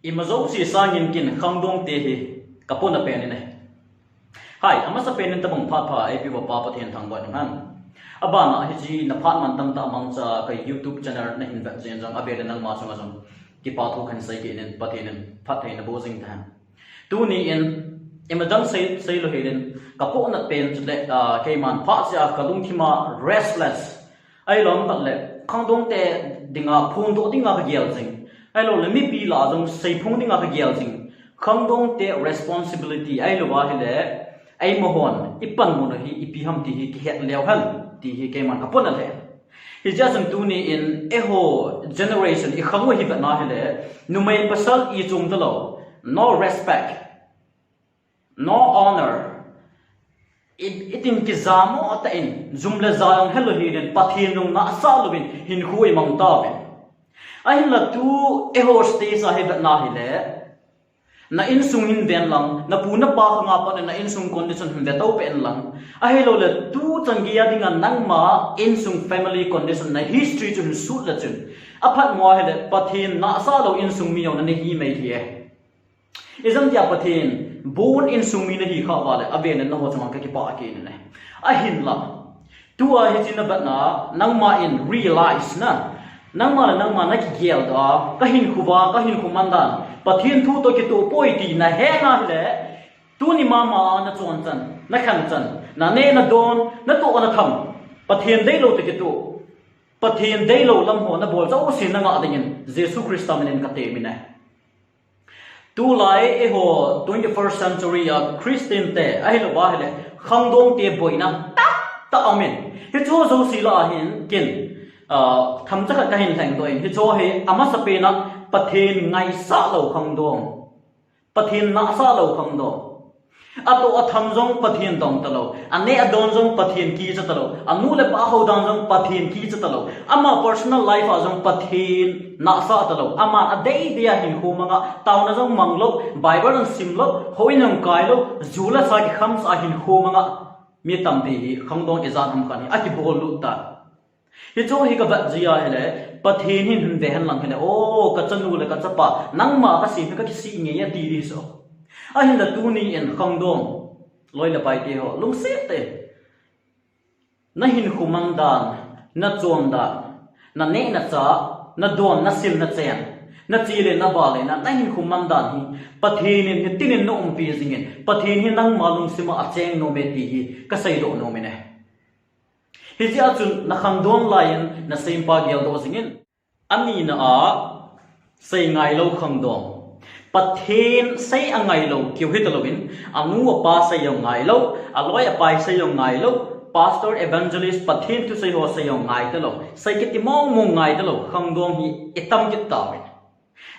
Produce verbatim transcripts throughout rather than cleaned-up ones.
Ima jouse sangin ken khangdong te hi ka pona pen in ahi. Hai, amasa pen in tabang phat pha eipeuva Pa Pathen thangvah in um hen. Abana hiche na phat mantam tah mangcha ka YouTube channel nahin vet jeh in jong avel in nangma chunga jong kipa thu kahin sei kit in, Pathen in phatthei naboh jing tahen. Tuni in ima dang sei, seilou hel in ka pona pen chu le, ah, keiman phat seh a ka lungthim a restless. Ahilou khat le, khangdong te dinga, phongdoh dinga ka gel jing. Ahilou le, mipi lah a jong seiphong dinga ka gel jing. Khangdong te responsibility, ahilou ahile, eima hon, i panmun u hi, ipi ham ti hi, kihet leu hen, ti hi keiman ka pona le. Hijeh chun tuni in, eiho generation, i khang u hi vetna hile, numei pasal i chom talou, no respect. No honor. I, itin kijamo tah in, jum le ja jong helou hel in, Pathen jong nahsah louvin, hinkho i mang tauvin. Ahinla tu eiho stage a hi vetna hile, na insung hin ven lang, na pu na pa khang a pat in na insung condition hin ve to pen lang. Ahilou le tu chan gei a dinga nangma insung family condition na history chu hin sut le chun. Aphatmo ahile, Pathen nahsah lou insung mi jong na hi mai thei e. Ijemtia Pathen bon insung mi nahi khah uva le, avel in nangho chunga kakipah kit in ahi. Ahinla, tua hiche na vetna, nangma in realize na, nangma le nangma na kigel doh a, ka hinkho uva, ka hinkho man dan, Pathen thu toh kitoh poi ti na he na hile, tuni mama a na chon chan, na khen chan, na neh na don, na toh na tham, Pathen deilou toh kitoh, Pathen deilou lam ho na bol jouse na ngah dingin, Jesu Christa min in ka temin ahi. Tulai eiho twenty-first century a Christian te, ahilou ahile, khangdong te boina tamtah aum in. Hicheho jouse lah a hin ken, ah, themcha khat kahin lhengdoh in. Hicheho hi amasa pen a Pathen ngaisah lou khangdong. Pathen nahsah lou khangdong. Atoh atham jong Pathen dong talou. Aneh adon jong Pathen kicha talou. Anu le pa houdan jong Pathen kicha talou. Ama personal life a jong Pathen nahsah talou. Aman adei dei a hinkho mang a, taona jong mang lou, Bible jong sim lou, houin jong kai lou, ju le sa kikham sa a hinkho mang a, mi tampi hi khangdong ijat ham khat hi akibol lut tai. Hicheho hi ka vet jeh a hile, Pathen hin hin ve hen lang hile, o, ka chanu le ka chapa, nangma ka sem hi ka kisih ngei e ati ding ahi. Ahinla tuni in khangdong, loi le pai teho, lungset tah in. Na hinkho mang dan, na chon dan, na neh na chah, na don, na sil na chen, na che le na va le na, na hinkho mang dan hi, Pathen in hitin in na umpi jingin, Pathen hi nangma lungsim a acheng nom e ti hi, ka seidoh nom in ahi. Hijeh a chun na khangdong lai in na sempa geldoh jingin. Anina a, sei ngailou khangdong. Pathen sei angailou keu hitalouvin, anu apa sei jong ngailou, aloi apai sei jong ngailou, pastor, evangelist, Pathen thusei ho sei jong ngai talou, sei kiti mong mong ngai talou, khangdong hi itam kit tauvin.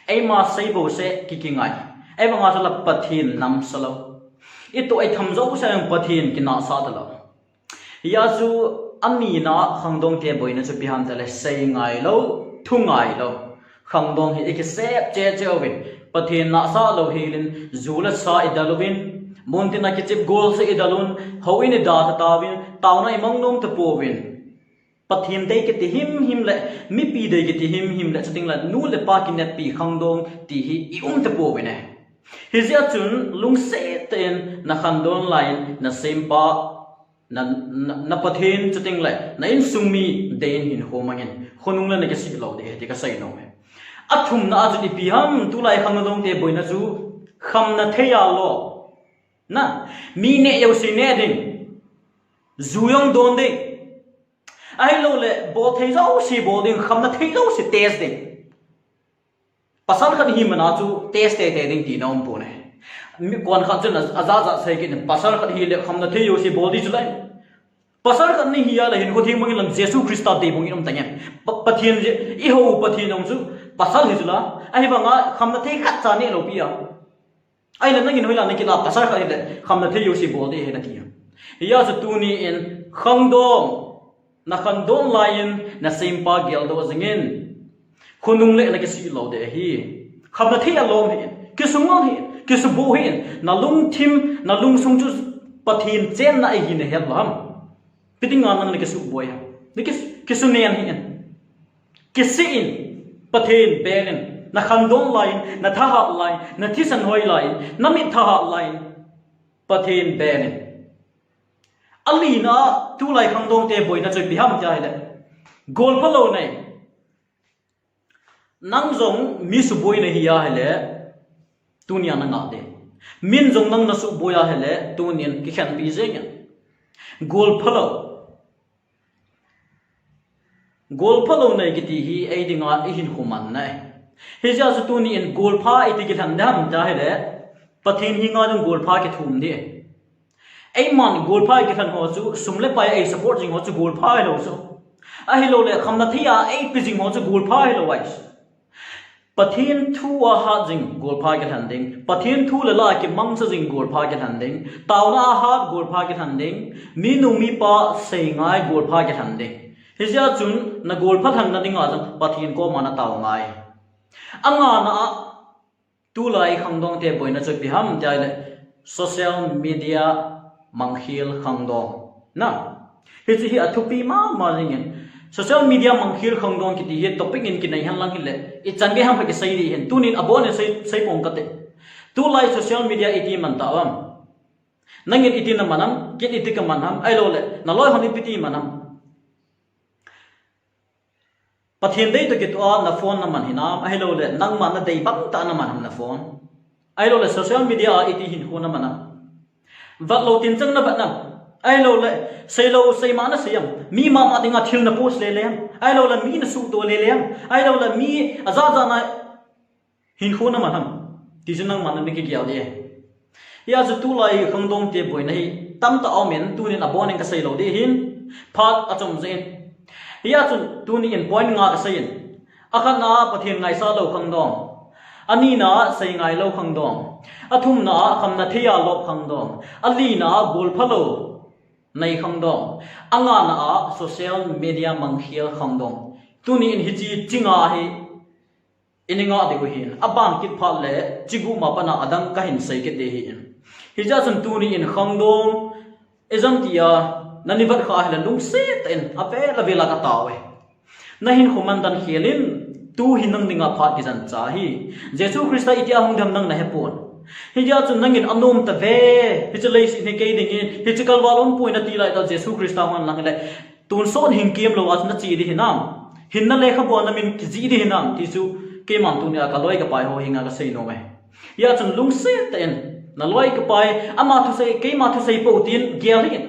Eima sei bouseh kikingai. Eivang a chu la Pathen namsa lou. Itoh itham jouse jong Pathen kinahsah talou. Hijeh a chu anina khangdong te boina chu ipi ham tile sei ngailou, thu ngailou. Khangdong hi ikisep cheh cheh uvin. Pathen nahsah lou hel in, ju le sa idel uvin. Muntin a kichep gol seh idel un, houin idalha tauvin, taona imang nom tapouvin. Pathen dei kiti himhim le, mipi dei kiti himhim le, chuteng le, nu le pa kineppi khangdong ti hi i um tapouvin ahi. Hijeh a chun lungset tah in na khangdong lai in na sempa, na, na, na Pathen chuteng le, na insung mi dei in hinkho mang in, khonung le na kisih lou ding ahi ti ka seinom e. Athumna a chun ipi ham, tulai khangdong te boina chu, khamna thei a lom. Na, mi neh jouse neh ding. Ju jong don ding. Ahilou le, bol thei jouse bol ding, khamna thei jouse test ding. Pasal khat hi mana chu test tei tei ding tina umpon ahi. Mi kon khat chun a, ajat jat sei kit in, pasal khat hile khamna thei jouse bol ding chulai. Pasal khat nahi a le hinkho theng mang in lang Jesu Christa dei bang in um tange. Pa, Pathen je, eiho Pathen jong chu pasal hi chula. Ahivang a khamna thei khat cha neh lou pi a. Ahile nangin hoilam na kila pasal khat hile, khamna thei jouse bol ding ahi nati a. Hijeh a chu tuni in khangdong, na khangdong lai in na sempa geldoh jingin. Khonung le na kisih lou ding ahi. Khamna thei a lom hih in, kisumang hih in, kisuboh hih in, na lungthim, na lungsung chu Pathen chenna ahi na het lou ham. Ipi dinga nang na kisuboi ham. Na kis-, kisunen hih in. Kisih in, Pathen bel in. Na khangdong lai in, na thahat lai in, na thisan hoi lai in, na mit thahat lai in, Pathen bel in. Alina, tulai khangdong te boina chu ipi ham tia ahile, golphalou nei. Nang jong mi suboi nahi ahile, tunia na ngah ding. Min jong nang na suboi ahile, tunin kikhenpi jeng in. Golphalou. Golphalou nei kiti hi ei dinga i hinkho manna ahi. Hijeh a chu tunin golpha iti kilhen ding ham tia ahile, Pathen henga jong golpha kithum ding. Eiman golpha kilhen ho chu, sum le pai ei support jing ho chu golpha hilou chu. Ahilouleh khamna thei a ei pe jing ho chu golpha hilou ahi. Pathen thu a hat jing golpha kilhen ding. Pathen thu le la kimangcha jing golpha kilhen ding. Taona a hat golpha kilhen ding. Minu mipa seingai golpha kilhen ding. Hijeh a chun na golpha lhenna dinga jong Pathen koma na tao ngai. Angana a, tulai khangdong te boina chu ipi ham tia ahile, social media mangkhel khangdong. Na, hiche hi athupi mama jeng in. Social media mangkhel khangdong kiti hi topic in kinei henlang hile, ichan gei ham khat kisei ding ahin. Tunin abon in sei, sei pong kate. Tulai social media iti man tauvam? Nangin iti na man am, ken iti ka man ham, ahilouleh na loi hon ipi ti man am? Pathen dei toh kitoh a na phone na man hinam, ahilouleh nangma na dei bang tah a na man ham na phone? Ahilouleh social media a iti hinkho na man am? Vet lou tin chang na vet nam? Ahilouleh seilou seima na sei am? Mi mama dinga thil na post lele am? Ahilouleh mi na suhtoh lele am? Ahilouleh mi ajat jat na hinkho na man ham? Ti chu nangma na kigel ding ahi. Hijeh a chu tulai khangdong te boina hi tamtah aum in, tunin abon in kasei lou ding ahin, phat achom jeh in. Hijeh a chun tunin point nga kasei in. Akhatna a Pathen ngaisah lou khangdong. Anina a seingai lou khangdong. Athumna a khamna thei a lop khangdong. Alina a golphalou nei khangdong. Angana a social media mangkhel khangdong. Tunin hiche chi nga hi i ngah diu ahin, aban kit phat le, chi gup ma pana adang kahin sei kit ding ahin. Hijeh a chun tunin khangdong, ijemtia, na ni vet kha ahile lungset tah in, avel avel a katao e. Na hinkho mandan khel in, tu hi nang dinga phat kijen cha ahi. Jesu Christa itia hung dem nang na hepon. Hijeh a chun nangin anom tave, hiche leiset hi kei dingin, hiche kalval umpoi nati lai tah Jesu Christa hung lang hile, tonsot hing kemlou a chu na che ding hinam? Hinna lekhabua na min kijih ding hinam? Ti chu keiman tunia ka loi ka pai ho henga kasei nom e. Hijeh a chun lungset tah in, na loi ka pai, ama thusei, keima thusei pou tin gel hih in.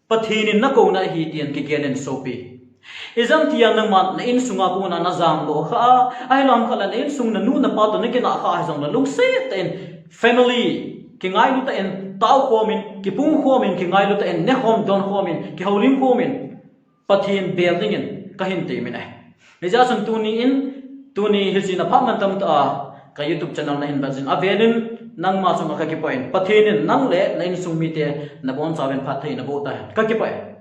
Pathen in na kouna ahi tin kigel in sopi. Ijemtia nangma na insunga kona na jangdoh kha a, ahilou khat le na insung na nu na pa toh na kinah kha a hijong le lungset tah in, family, kingailu tah in, tao khom in, kipung khom in, kingailu tah in, ne khom, don khom in, kihoulim khom in, Pathen bel dingin kahin teimin ahi. Hijeh a chun tunin, tuni hiche na phat mantam tah a ka YouTube channel na hin vet jeh in avel in nangma chunga kakipah in, Pathen in nang le na insung mite na bonchauvin phattheina boh tahen. Kakipah e.